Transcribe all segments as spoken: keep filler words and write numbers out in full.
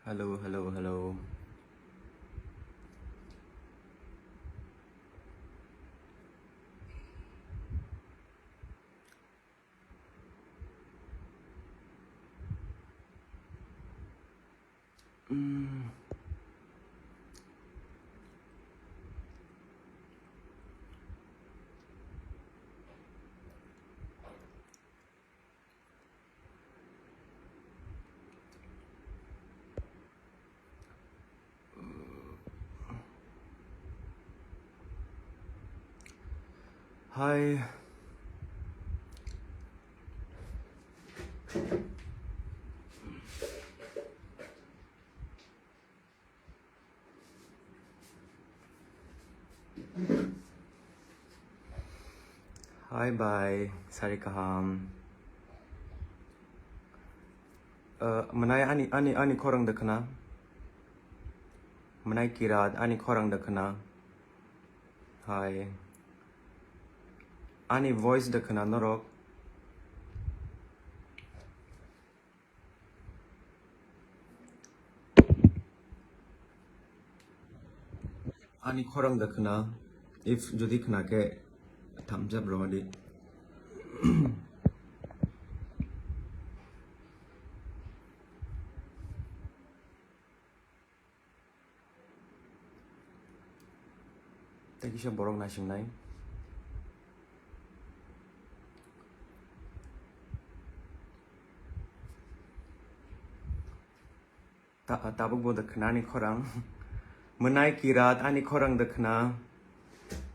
Hello, hello, hello. Mm. Hi. Hi, bye. Sari kaham. Uh, mwnai ani, ani, ani khorang da khna. Mwnai kirat ani khorang da khna. Hi. Ani voice da khna norok. Ani khorang da khna, if jodi khna khe thumbs up rw di. Tei kisa borok naisingnai. Ta-, tabuk bo da khna ani khorang. Mwnai kirat ani khorang da khna.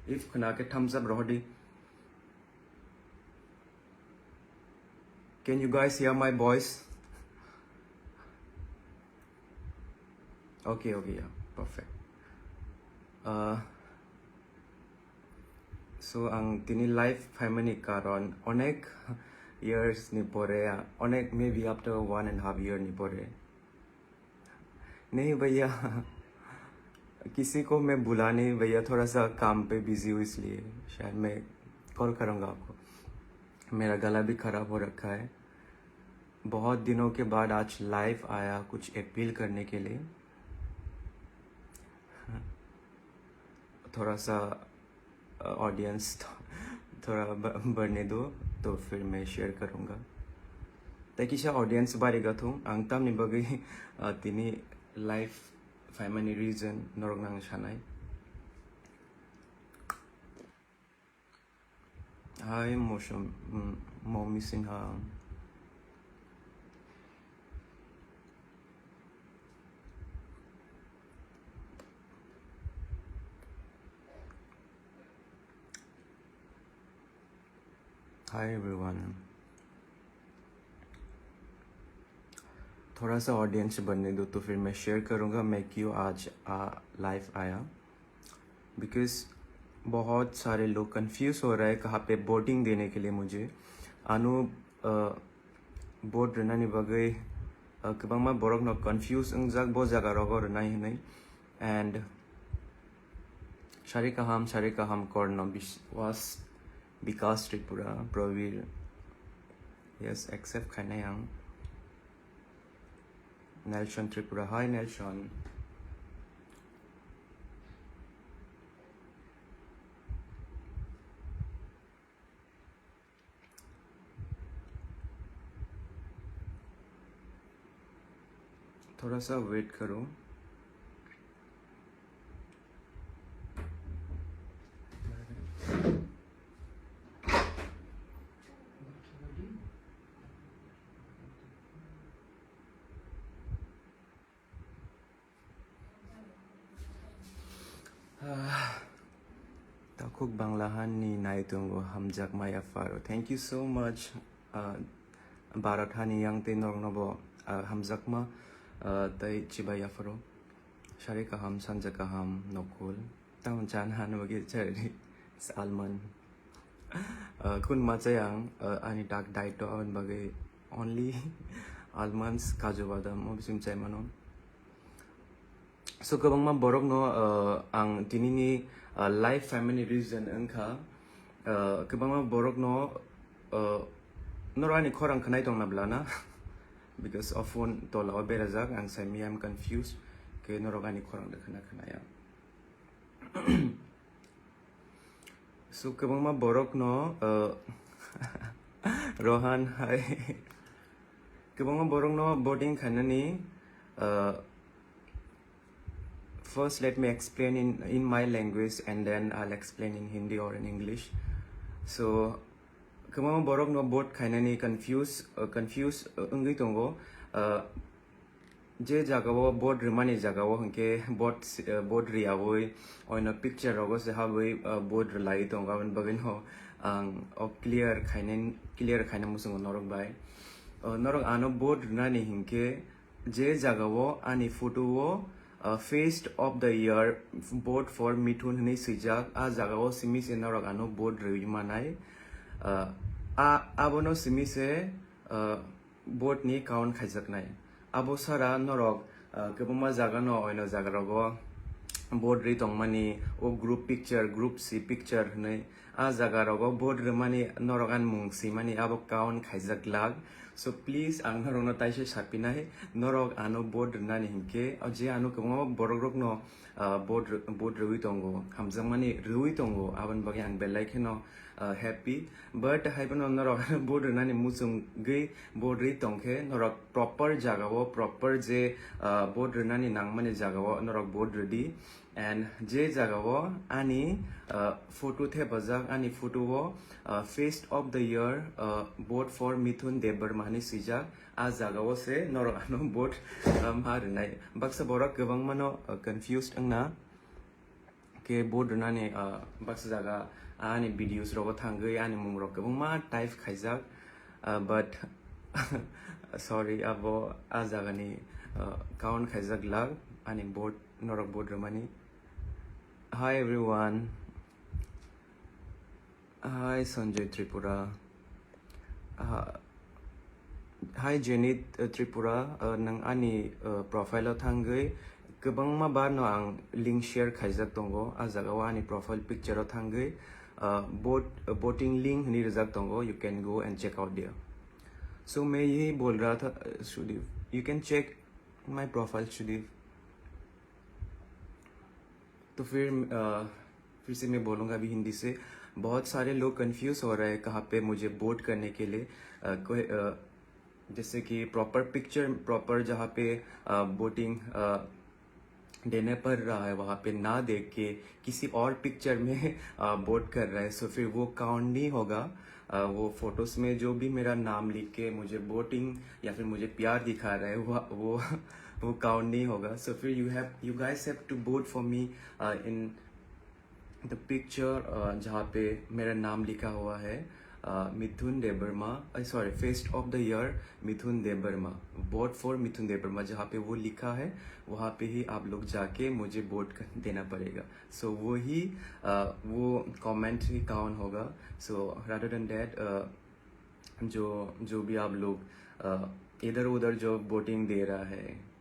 If khna khe thumbs up rw di. Can you guys hear my voice? Okay, okay, yeah, perfect. Uh, so ang tini live phaimani karon onek years ni pore, onek, maybe after one and half year ni pore. नहीं भैया, किसी को मैं बुला नहीं भैया, थोड़ा सा काम पे बिजी हूँ, इसलिए शायद मैं कॉल करूँगा आपको। मेरा गला भी खराब हो रखा है। बहुत दिनों के बाद आज लाइव आया कुछ अपील करने के लिए। थोड़ा सा, अ, ऑडियंस थो-, थोड़ा ब-, बढ़ने दो, तो फिर मैं शेयर करूँगा। Tei kisa audience bari gathung, ang tamni bagwi, uh, tini live phaimani reason norok nang sanai. Hi, Mosham, mm, Momi Sinha. Hi everyone. थोड़ा सा ऑडियंस बनने दो, तो फिर मैं शेयर करूँगा मैं क्यों आज, आ, लाइव आया। बिकॉज बहुत सारे लोग कंफ्यूज हो रहा है कहाँ पे वोटिंग देने के लिए मुझे। Ano, uh, vote rwnani bagwi, uh, kwbangma borokno confuse wngjak bo jaga rogo rwnai hwnwi. And Sari kaham, sari kaham, Korno Bis-, was Bikas Tripura, Pravir. Yes, accept khainai ang. Nelson Tripura, hi Nelson. थोड़ा सा वेट करो। Ah, takhuk Bangla hani nai tongo, hamjakma yapharo. Thank you so much. Ah, Bharat hani yang tei norokno bo, ah, hamjakma, ah, tei chibai yapharo. Sari kaham, sanja kaham, nokul. Tamo chan han bagwi chari almond. Uh, kun machai ang, uh, ani dark diet to aboni bagwi only almonds, kaju badam, o bising chai mano. So, kwbangma borokno, uh, ang tinini, uh, life family reason wngkha, uh, kwbangma borokno, uh, noro ani khorang khnai tongna blana. Because of phone tola o berajak, ang saimi I'm confused. Ke norok ani khorang de khna khna ya. So kwbangma borok no, uh, Rohan, hi. Kwbangma borok no boating khainani, uh, first let me explain in, in my language and then I'll explain in Hindi or in English. So, kwbangma borok no boat khainani confuse, uh, confuse, uh, wngwi tongo. Uh, je jagao boat rwmani jagao hwnkhe boat, uh, boat riyawi oino picture rogo se habwi, uh, boat rwlai tongo, aboni bagwi no ang o clear khainai, clear khaina muchungo norok bai. Uh, norok ano boat rwnani hinkhe je jagao ani photo o, uh, Feast of the Year boat for Mithun hwnwi swijak, a jagao simi se norok ano boat rwi manai. Uh, a, abono simi se, uh, boat ni count khaijaknai. Abo sara norok, uh, kwbangma jaga no oino jaga rogo boat ri tongmani, o group picture, group si picture hwnwi a jaga rogo boat rwmani norok ani mung swimani abo count khaijak glak. So please ang norok no taisa sapinai, norok ano boat rwnani hinkhe, o je ano kwbangma borok rok no, uh, boat r-, boat rwi tongo, hamjakmani rwi tongo, aboni bagwi ang belai kheno, uh, happy. But haiphano norok boat rwnani muchungwi boat ri tongkhe norok proper jagao, proper je, uh, boat rwnani nangmani jagao norok boat rwdi. And je jagao ani, uh, photo thepajak, ani photo o, uh, Feast of the Year, uh, boat for Mithun Debbarma hwnwi swijak, a jagao se norok ano boat, uh, ma rwnai. Baksa borok kwbangmano, uh, confused wngna. Ke boat rwnani, uh, baksa jaga ani videos rogo thangwi ani mung rok kwbangma type khaijak, uh, but sorry, abo a jagani, uh, count khaijak glak ani boat, norok boat rwmani. Hi everyone. Hi Sanjay Tripura. Ah, hi Jenit, uh, Tripura, uh, nang ani, uh, profile o thangwi kwbangma bar no ang link share khaijak tongo. A jaga o ani profile picture o thangwi, uh, boat, uh, boating link hwnwi rijak tongo. You can go and check out there. So मैं यही बोल रहा था, uh, Sudeep, you can check my profile, Sudeep. तो फिर, अ, फिर से मैं बोलूँगा अभी हिंदी से। बहुत सारे लोग कंफ्यूज हो रहे हैं कहाँ पे मुझे बोट करने के लिए, अ, कोई, अ, जैसे कि प्रॉपर पिक्चर, प्रॉपर जहाँ पे, अ, बोटिंग, अ, देने पड़ रहा है, वहाँ पे ना देख के किसी और पिक्चर में, अ, बोट कर रहा है, सो फिर वो काउंट नहीं होगा। अ, वो फोटोज़ में जो भी मेरा नाम लिख के मुझे बोटिंग या फिर मुझे प्यार दिखा रहा है, वो, वो, वो काउंट नहीं होगा। So फिर you have, you guys have to vote for me, uh, in the picture, uh, जहाँ पे मेरा नाम लिखा हुआ है, uh, मिथुन Debbarma, uh, sorry, Feast of the Year Mithun Debbarma, vote for मिथुन देबबर्मा, जहाँ पे वो लिखा है, वहाँ पे ही आप लोग जाके मुझे वोट कर देना पड़ेगा। सो वही, अ, वो कमेंट ही काउंट होगा। सो रादर देन दैट, अ, जो, जो भी आप लोग, अ, इधर उधर जो वोटिंग दे रहा है,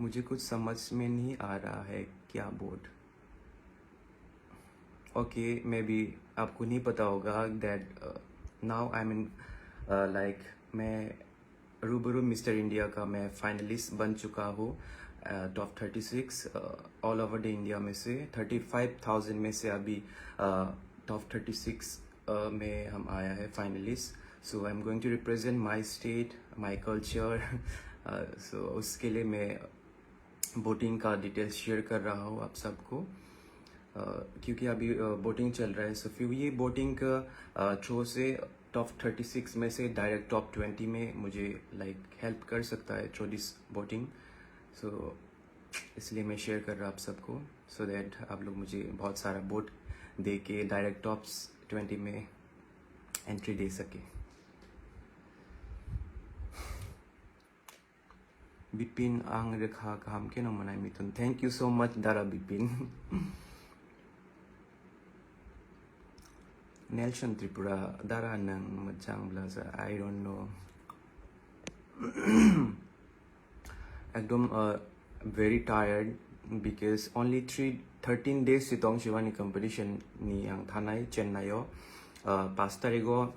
मुझे कुछ समझ में नहीं आ रहा है क्या वोट। ओके, मे बी आपको नहीं पता होगा दैट, अ, नाउ आई मीन, अ, लाइक, मैं रूबरू मिस्टर इंडिया का मैं फाइनलिस्ट बन चुका हूँ। Uh, top thirty six, uh, all over the India में से थर्टी फ़ाइव थाउजेंड में से अभी, uh, top thirty six, uh, में हम आया है finalist. So I am going to represent my state, my culture। अ, सो उसके लिए मैं वोटिंग का डिटेल्स शेयर कर रहा हूँ आप सबको, अ, क्योंकि अभी, अ, वोटिंग चल रहा है। सो फिर ये वोटिंग का, अ, थ्रू से टॉप थर्टी सिक्स में से डायरेक्ट टॉप ट्वेंटी में मुझे, लाइक, हेल्प कर सकता है थ्रू दिस वोटिंग। सो इसलिए मैं शेयर कर रहा आप सबको, सो दैट आप लोग मुझे बहुत सारा वोट दे के डायरेक्ट टॉप ट्वेंटी में एंट्री दे सके। Bipin, ang rekha kaham khe no mwnai Mithun. Thank you so much, Dara Bipin. Nelson Tripura, Dara nwng mwchang bwlasa, I don't know. Ekdom, uh, very tired because only three, thirteen days si tong sibani competition ni ang thanai Chennai o, uh, paanch tarikh o,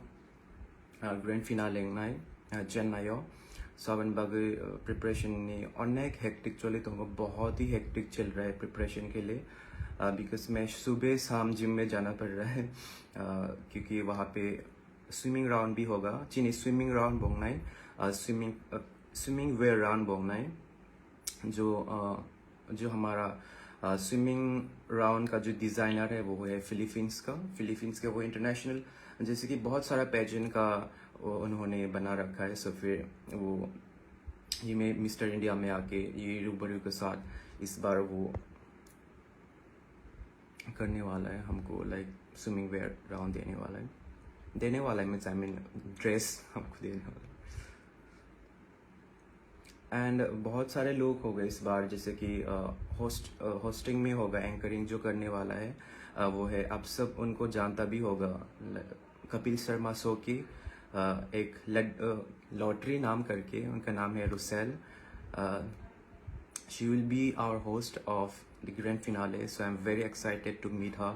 uh, grand finale wngnai. uh, Chennai o. So aboni bagwi uh, preparation ni onek hectic choli tongo, bahut hi hectic chal raha hai preparation ke liye, uh, because main subah sham gym mein jana pad raha hai, uh, kyunki wahan pe swimming round bhi hoga, chini swimming round bongnai, uh, swimming uh, swimming wear round bongnai, jo uh, जो हमारा swimming round का जो डिज़ाइनर है, वो है फिलीपींस का। फिलीपींस के वो इंटरनेशनल, जैसे कि बहुत सारा पेजेंट का वो उन्होंने बना रखा है। सो फिर वो ये में मिस्टर इंडिया में आके ये रूबरू के साथ इस बार वो करने वाला है, हमको लाइक स्विमिंग वेयर राउंड देने वाला है। देने वाला है मीन्स आई मीन ड्रेस हमको देने वाला है। एंड बहुत सारे लोग हो गए इस बार, जैसे कि होस्ट होस्टिंग में होगा, एंकरिंग जो करने वाला है, अ, वो है, आप सब उनको जानता भी होगा, ल- कपिल शर्मा शो की, अ, एक लड लॉटरी नाम करके उनका नाम है Russell. She will be our host of the grand finale, so I'm very excited to meet her.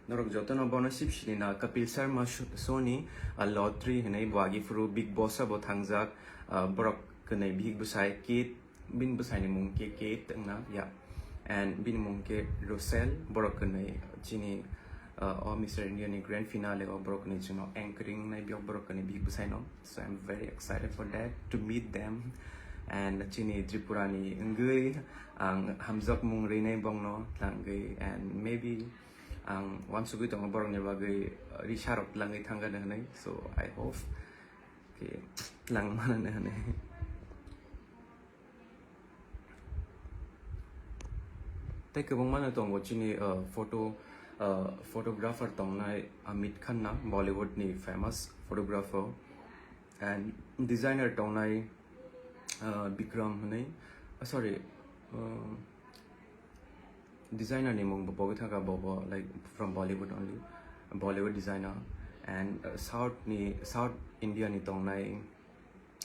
Norok jotono bono sip sini na, Kapil Sharma sh- show ni, ah, lottery hinwi bo agi phuru Big Boss o bo thangjak, ah, borok kwnwi bihik bwsai Kate, bini bwsaini mung khe Kate wngna ya, and bini mung khe Rosel, borok kwnwi chini, ah, o Mister India ni grand finale o borok kwnwi chwngno anchoring nai biyok borok kwnwi bihik bwsaino. So I'm very excited for that, to meet them. And chini Tripura ni wngwi ang hamjak mung rinai bongno tlangwi, and maybe ang wansugwi tongo borokni bagwi, uh, risarok tlangwi thangkha hinwi. So I hope khe tlang mano hinwi. Tei kwbangma no tongo chini, uh, photo, uh, photographer tongnai Amit Khanna, Bollywood ni famous photographer, and designer tongnai, uh, Bikram hinwi, uh, sorry, uh, designer ni mung bo pogwi thangkha, bo bo like from Bollywood only, Bollywood designer, and uh, South ni, South India ni tongnai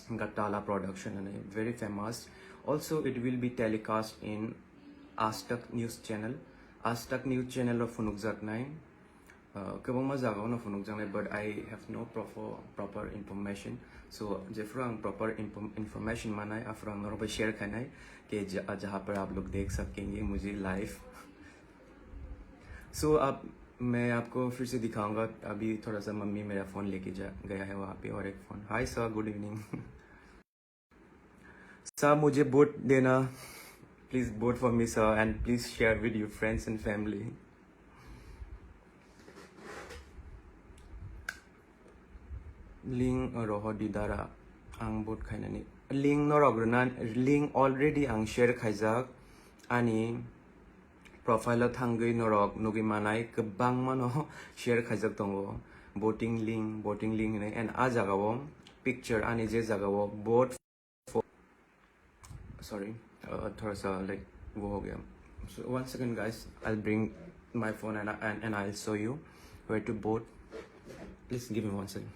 Gatala Production hinwi, very famous. Also, it will be telecast in Aaj Tak News channel. Aaj Tak News channel o phunukjaknai, uh, kwbangma jagao no phunukjaknai, but I have no proper, proper information. So, jephuru ang proper info- information manai, aphuru ang norok bai share khainai, ke ja- jahan par aap log dekh sakenge mujhe live. So, ab मैं आपको फिर से दिखाऊंगा। अभी थोड़ा सा मम्मी मेरा फ़ोन लेके जा गया है वहाँ पे, और एक phone. Hi sir, good evening. Sir, मुझे वोट देना, please vote for me sir, and please share with your friends and family. Link roho di dara ang vote khainani. Link norok rwna, link already ang share khaijak ani profile o thangwi norok nugwi manai kwbangma no share khaijak tongo voting link, voting link hinwi, and a jaga o picture ani je jaga o vote for, sorry, uh, थोड़ा सा like वो हो गया. So one second guys, I'll bring my phone and, and, and I'll show you where to vote. Please give me one second.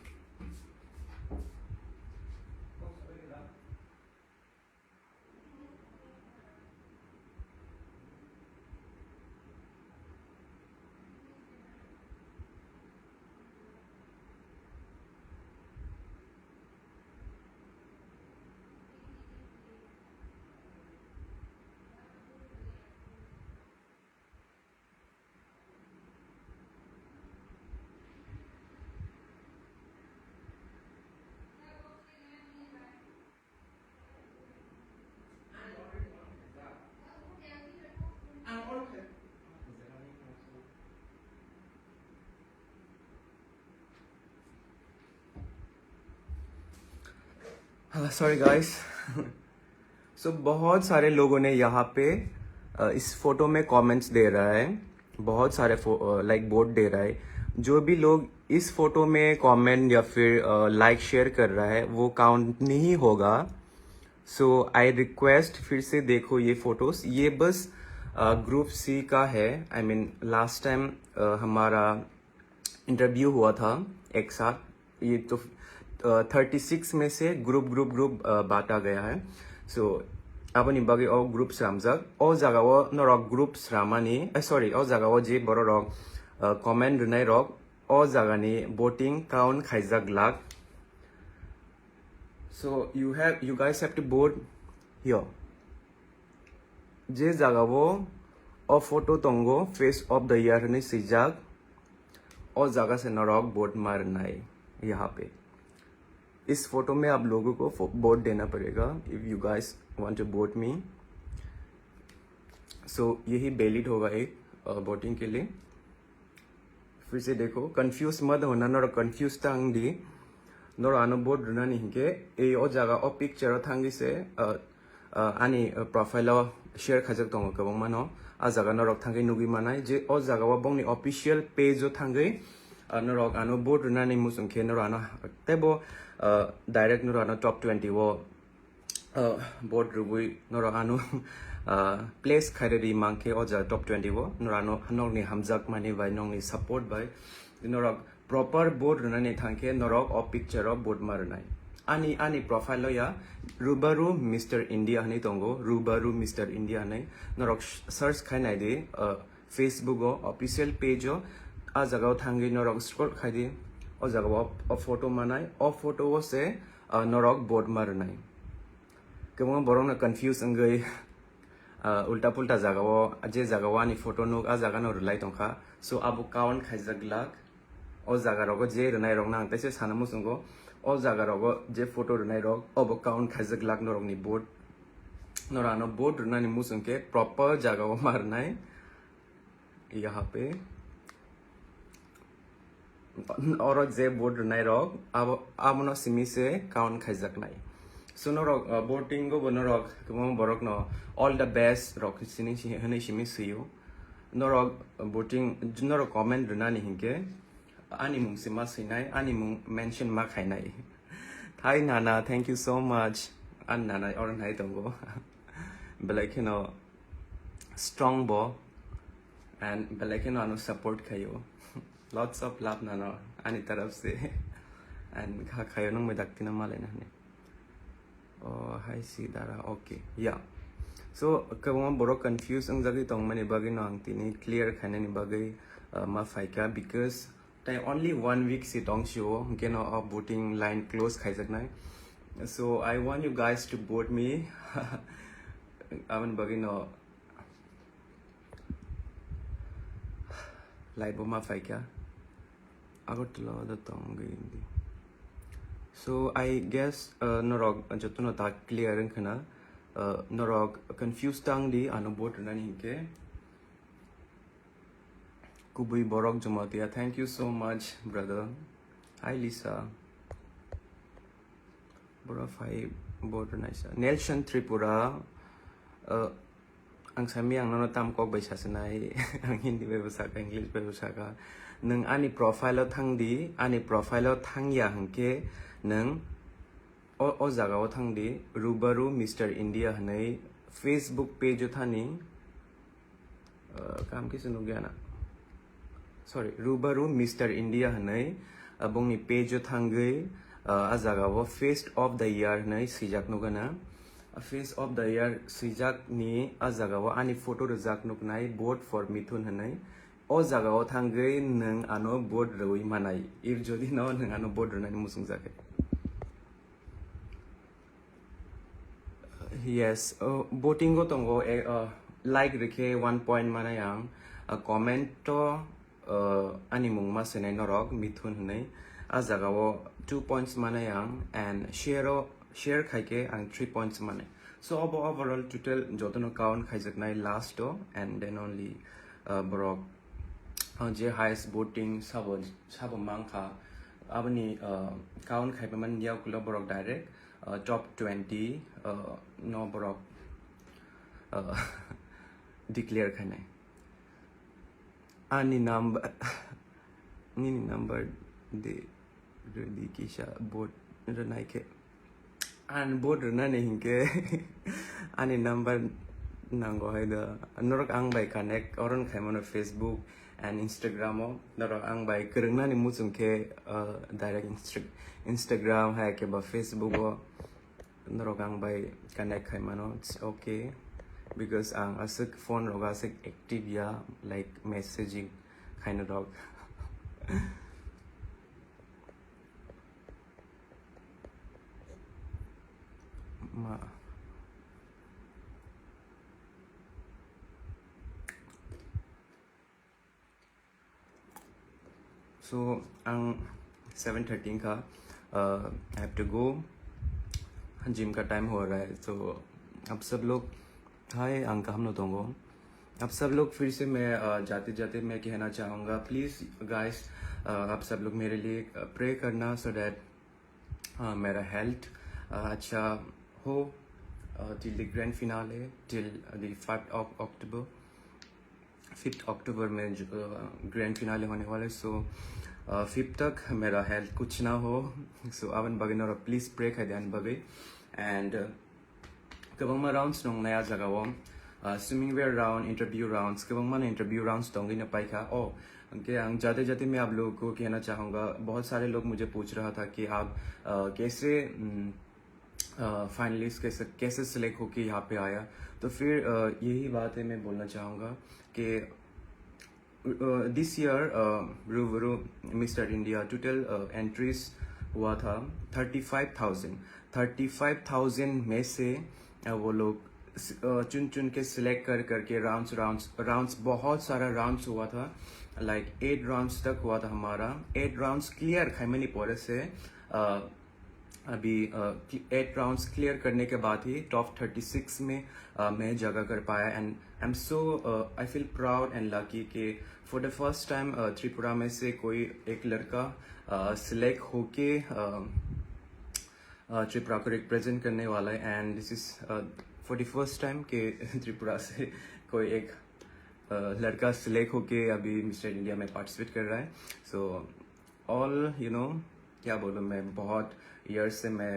Sorry guys. So बहुत सारे लोगों ने यहाँ पे, अ, इस फोटो में कमेंट्स दे रहा है, बहुत सारे लाइक वोट दे रहा है. जो भी लोग इस फोटो में कमेंट या फिर लाइक शेयर कर रहा है, वो काउंट नहीं होगा. सो आई रिक्वेस्ट, फिर से देखो ये फोटोज. ये बस ग्रुप सी का है. आई मीन लास्ट टाइम हमारा इंटरव्यू हुआ था एक साथ. ये तो थर्टी सिक्स में से ग्रुप ग्रुप ग्रुप बांटा गया है. सो aboni bagwi o group sramjak, o jaga o norok group sramani, eh, sorry, o jaga o je borok rok comment rwnai rok, o jaga ni voting count khaijak glak. So you have, you guys have to vote here. Je jaga o, o photo tongo, face of the year hwnwi swijak, o jaga se norok vote ma rwnai. Yaha pe, is photo mein aap logo ko vote dena padega if you guys want to vote me. So yehi valid hoga ek, uh, voting ke liye. फिर से देखो, confuse मत होना, norok confuse ta wng di. Norok ano vote rwnani hinkhe, ei o jaga o picture o thangwi se, uh, uh, ani, uh, profile o share khaijak tongo kwbangma no. A jaga norok thangwi nugwi manai je o jaga o bongni official page o thangwi, uh, norok ano vote rwnani muchung khe norok ano teibo, uh, direct norok ano top twenty o uh, vote rwui norok ano, uh, place khairwi mankhe o jaga top twenty o norok ano nokni hamjakmani bai, nokni support bai norok proper vote rwnani thangkhe norok o picture o vote ma rwnai. Ani, ani profile o ya Rubaru Mister India hwnwi tongo, Rubaru Mister India hwnwi norok search khai nai di, uh, Facebook o official page o, a jaga o thangwi norok scroll khai di, o jaga o, o photo manai, o photo o se, uh, norok vote ma rwnai. Kwbangma borokno confuse wngwi, ah, ulta pulta jagao, je jagao ani photo nuk, a jagano rwlai tongkha. So, abo count khaijak glak. O jagarogo je rwnairokno ang teisa sana muchungo. O jagarogo je photo rwnairok, obo count khaijak glak norokni vote. Norano vote rwnani muchung khe proper jagao ma rwnai. Yaha pe oro je vote rwnairok, abo, abono simi se count khaijaknai. So norok, uh, voting o bo norok kwbangma borokno all the best rok sini si-, hwnwi simi swio. Norok voting, norok comment rwnani hinkhe ani mung se ma swinai, ani mung mention ma khainai. Thai nana, thank you so much. Ani nana oro nai tongo. Belai kheno strong bo, and belai kheno ano support khaio. Lots of love nano ani taraf se. And kha khaio nang bai dakti na malai na hwnwi. Oh, hi si dara, okay, yeah. So kwbangma borok confuse wngjagwi tongmani bagwi no ang tini clear khainani bagwi, uh, ma phaikha, because tai only one week si tong sio, hwnkhe no o voting line close khaijaknai. So I want you guys to vote me. Aboni bagwi no live bo ma phaikha. Agartala o da tongwi indi. So I guess, uh, norok jotono ta clear wngkha na, uh, norok confuse tang di ano vote rwnani hinkhe. Kubui borok Jamatia, thank you so much, brother. Hi, Lisa. Boro phai vote rwnaisa. Nelson Tripura, uh, ang sami ang nono tam kok bai sasinai, ang Hindi bai bo saka, English bai bo saka. Nwng ani profile o thang di, ani profile o thang ya hwnkhe nwng o, o jaga o thang di, Rubaru Mister India hwnwi Facebook page o thani. Uh, kam kisa nukya na. Sorry, Rubaru Mister India hwnwi, uh, bongni page o thangwi, uh, a jaga o Face of the Year hwnwi swijak nukgana. Uh, Face of the Year swijak ni a jaga o ani photo rwjak nuknai, "Vote for Mithun" hwnwi. O jaga o thangwi nwng ano vote rwui manai. If jodi no nwng ano vote rwnani muchungjak khe. Yes, uh, voting o tongo, eh, uh, like rikhe one point manai ang, uh, comment o, uh, ani mung ma swnai norok Mithun hwnwi, a jaga o two points manai ang, and share o, share khaikhe ang three points manai. So obo overall total jotono count khaijaknai last o, and then only, uh, borok, uh, je highest voting sabo, sabo mankha, aboni, uh, count khaipaimani yakulo borok direct, uh, top twenty, uh, no borok, uh, declare khainai. Ani number, nini number de, rwdi kisa vote rwnai khe. Ani vote rwnani hinkhe ani number nango hai do. Norok ang bai connect oron khaimano Facebook and Instagram o. Norok ang bai kwrwngnani muchung khe, uh, direct Insta-, Instagram hai khe ba Facebook o norok ang bai connect khaimano. It's okay, because ang aswk phone rogo aswk active ya, like, messaging khaina rok. Ma. So, ang seven thirty ka, uh, I have to go. Gym का टाइम हो रहा है, तो आप सब लोग, हाय, ang kaham no tongo. आप सब लोग फिर से मैं, uh, जाते जाते मैं कहना चाहूँगा, प्लीज़ गाइस, uh, आप सब लोग मेरे लिए प्रे करना, सो दैट मेरा हेल्थ अच्छा हो, till the grand finale, till the five of October. Fifth October में ग्रैंड फिनाले होने वाला है। सो फिफ्थ तक मेरा हेल्थ कुछ ना हो। So aboni bagwi norok please pray khai di ani bagwi। And kwbangma rounds nongnai a jagao, swimming wear round, interview rounds, kwbangma no interview rounds tongwi no paikha. Oh, hwnkhe ang jate jate मैं आप लोगों को कहना चाहूँगा, बहुत सारे लोग मुझे पूछ रहा था कि आप, uh, कैसे, um, फाइनलिस्ट कैसे कैसे सिलेक्ट होके यहाँ पे आया। तो फिर, uh, यही बात है, मैं बोलना चाहूँगा कि दिस ईयर रूबरू मिस्टर इंडिया टोटल एंट्रीज हुआ था thirty five thousand. Thirty five thousand में से, uh, वो लोग चुन चुन के सिलेक्ट कर करके राउंड्स राउंड्स राउंड्स बहुत सारा राउंड्स हुआ था। लाइक एट राउंड्स तक हुआ था हमारा। एट राउंड्स क्लियर खाइमनी पड़े से, uh, अभी एट राउंड्स क्लियर करने के बाद ही टॉप थर्टी सिक्स में, uh, मैं जगह कर पाया। And I'm so, I feel proud and lucky कि for the first time Tripura में से कोई एक लड़का सिलेक्ट होके, uh, uh, त्रिपुरा को रिप्रेजेंट करने वाला है। And this is for the first time कि त्रिपुरा से कोई एक, uh, लड़का सिलेक्ट होके अभी मिस्टर इंडिया में पार्टिसिपेट कर रहा है। सो ऑल यू नो, क्या बोलूँ मैं, बहुत ईयर से मैं,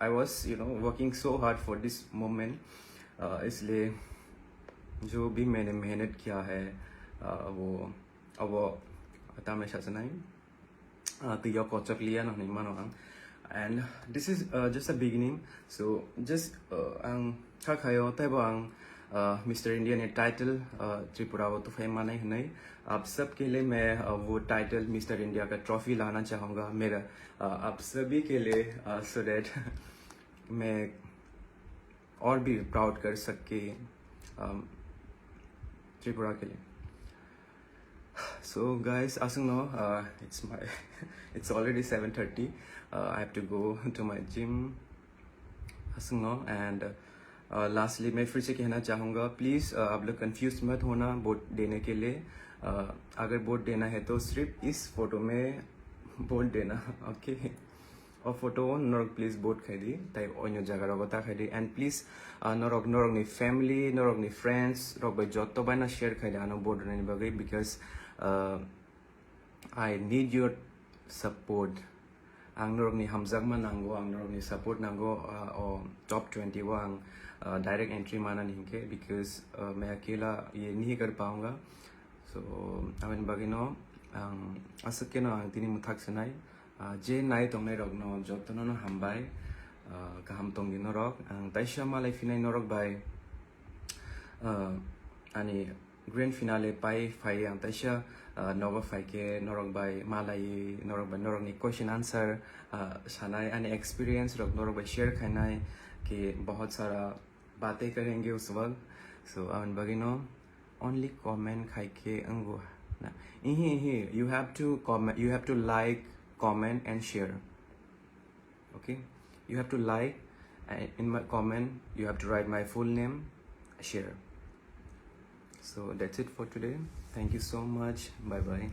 I was you know working so hard for this moment. इसलिए जो भी मैंने मेहनत किया है, uh, वो अब तमें सासनाई twi yok kochok liya no hinwi mano ang. And this is, uh, just a beginning. So just, uh, ang kha khayo taibo ang, uh, Mister India ni title, uh, Tripura o tufai manai hinwi. आप सबके लिए मैं, uh, वो title mister India का ट्रॉफी लाना चाहूँगा। मेरा, uh, आप सभी के लिए, uh, so that मैं और भी प्राउड कर सके, um, त्रिपुरा के लिए। So guys, aswkno, uh, it's my it's already seven thirty. Uh, I have to go to my gym. Aswkno, and uh, lastly मैं फिर से कहना चाहूँगा, प्लीज़, uh, आप लोग कंफ्यूज मत होना वोट देने के लिए। Uh, अगर वोट देना है तो सिर्फ इस फोटो में वोट देना। Okay. O photo o norok please vote khai di, tai onyo jaga rogo ta khai di, and please, uh, norok norokni family, norokni friends rok bai joto bai no share khai di ano vote rwnani bagwi, because, uh, I need your support. Ang norokni hamjakma nango, ang norokni support nango, uh, o top twenty o ang, uh, direct entry manani hinkhe, because, uh, मैं अकेला ये नहीं कर पाऊंगा। So aboni bagwi no ang aswk khe no ang tini mwthak swnai. Ah, je nai tongnai rokno jotono no hambai, ah, kaham tongdi norok. Ang taisa malai phinai norok bai, ah, ani grand finale pai phai ang taisa, ah, nogo phai khe norok bai malai, norok bai norokni question answer, ah, sanai, ani experience rok norok bai share khainai ki bahut sara बातें करेंगे उस वक्त। So, aboni bagwi no only comment khai khe wngo na? Ihi, ihi, you have to comment, you have to like, comment and share. Okay? You have to like, and in my comment, you have to write my full name, share. So, that's it for today. Thank you so much. Bye bye.